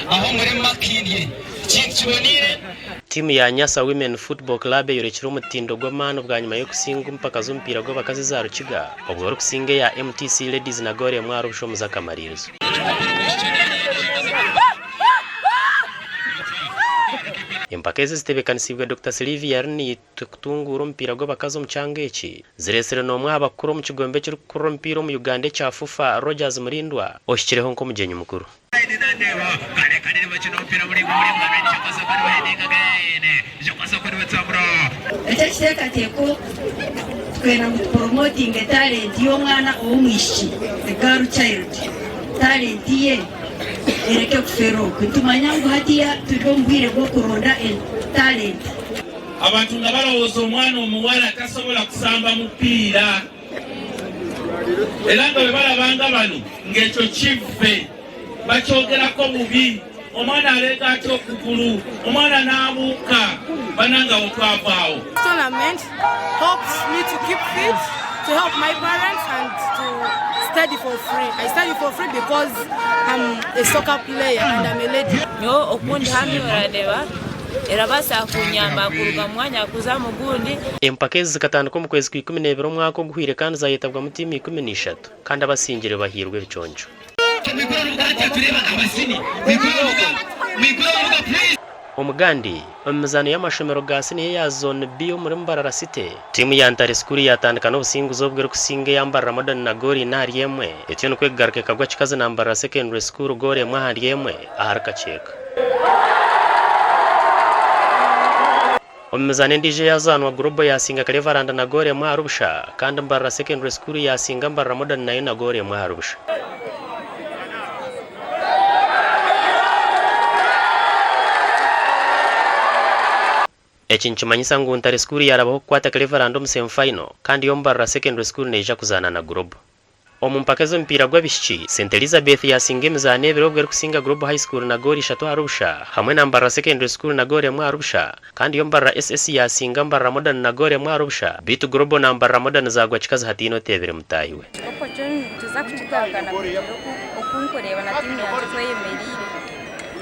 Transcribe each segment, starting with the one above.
Aho muri Makindye kintu kiboneire. Tiimu ya Nyasa Women Football Club eyorekire omutindo gw'amaani bwanyima y'okusinga omu mpaka z'omupiira gw'abakazi eza Rukiga obwo barikusinga eya MTC Ladies na goolo emwe ahari busha omu z'akamaririzo. Empaka ezi ezitebeekanisiibwe Dokita Sylvia Riniitwe kutunguura omupiira gw'abakazi omu kyanga eki, zireetsire n'omwe aha bakuru omu kigombe ekirikukurira omupiira omu Uganda ekya FUFA, Rogers Mulindwa, ohikireho nk'omugyenyi mukuru. Eki ekiteekateeko twena ngu tuporomotinge talenti y'omwana ow'omwishiki, the girl child, talenti ye ereke kufeera okwe. Nitumanya ngu hatiiya turi omu bwire bw'okuronda talenti. Abantu nga balowooza omwana omuwala tasobola kusamba mupiira era nga bwe balabanga bano ng'ekyo kivve bakyogerako bubi. Omwana aleega atya okugulu, omwana n'abuuka. Banange awo twava awo. Tournament helps me to keep fit, to help my parents and to study for free. I study for free because I'm a soccer player and I'm a lady. Nyowe oku ndi hanu orareeba erabaasa kunyamba kuruga omu mwanya kuza omu gundi. Empaka ezi zikatandika omu kwezi kwa Ikumineebiri omwaka oguhweire kandi zayetabwamu tiimu 13 kandi abasingire bahairwe ebiconco. Omugandi, omu mizaano y'amashomero ga siniya eya Zone B omuri Mbarara City, tiimu ya Ntare School yaatandika n'obusinguzi obwo erikusinga eya Mbarara Modern na goolo ina ahari emwe, etyo nikwo ekugaruka ekagwa kikazi na Mbarara Secondary School goolo emwe ahari emwe ahari Kakyeka. Omu mizaano endiijo eyazaanwa, Global yaasinga Cleveland na goolo emwe ahari busha kandi Mbarara Secondary School yaasinga Mbarara Modern nayo na goolo emwe ahari busha. Eki nikimanyisa ngu Ntare School yaarabaho kukwata Cleveland omu semi final kandi yo Mbarara Secondary School neija kuzaana na Global. Omu mpaka ez'omupiira gw'abaishiki, St Elizabeth yaasinga emizaano ebiri obwo erikusinga Global High School na goolo ishatu ahari busha hamwe na Mbarara Secondary School na goolo emwe ahari busha kandi yo Mbarara SS yaasinga Mbarara Modern na goolo emwe ahari busha beitu Global na Mbarara Modern zaagwa kikazi hataine oteebire mutaahi we. Ekikopo kyo nituza kukigarukana kugira oku oku nkureeba na tiimu yangye tweyemereire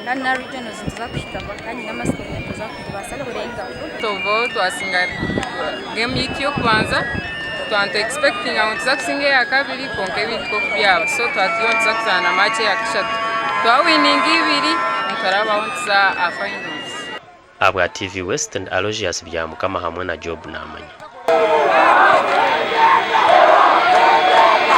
kandi na regionals nituza kuhika mpaka nyine amatsiko ngu nituza kubaasa kurengaho. Tovo twasinga game yaitu y'okubanza twaba nitu expectinga ngu nituza kusinga eyakabiri kwonka ebintu tikwo byaba so twaba turiyo nituza kuzaana match eyakashatu twawininga ibiri niturabaho nituza aha finals. Ahabwa TV West ndi Aloysius Byamukama hamwe na Job Namanya.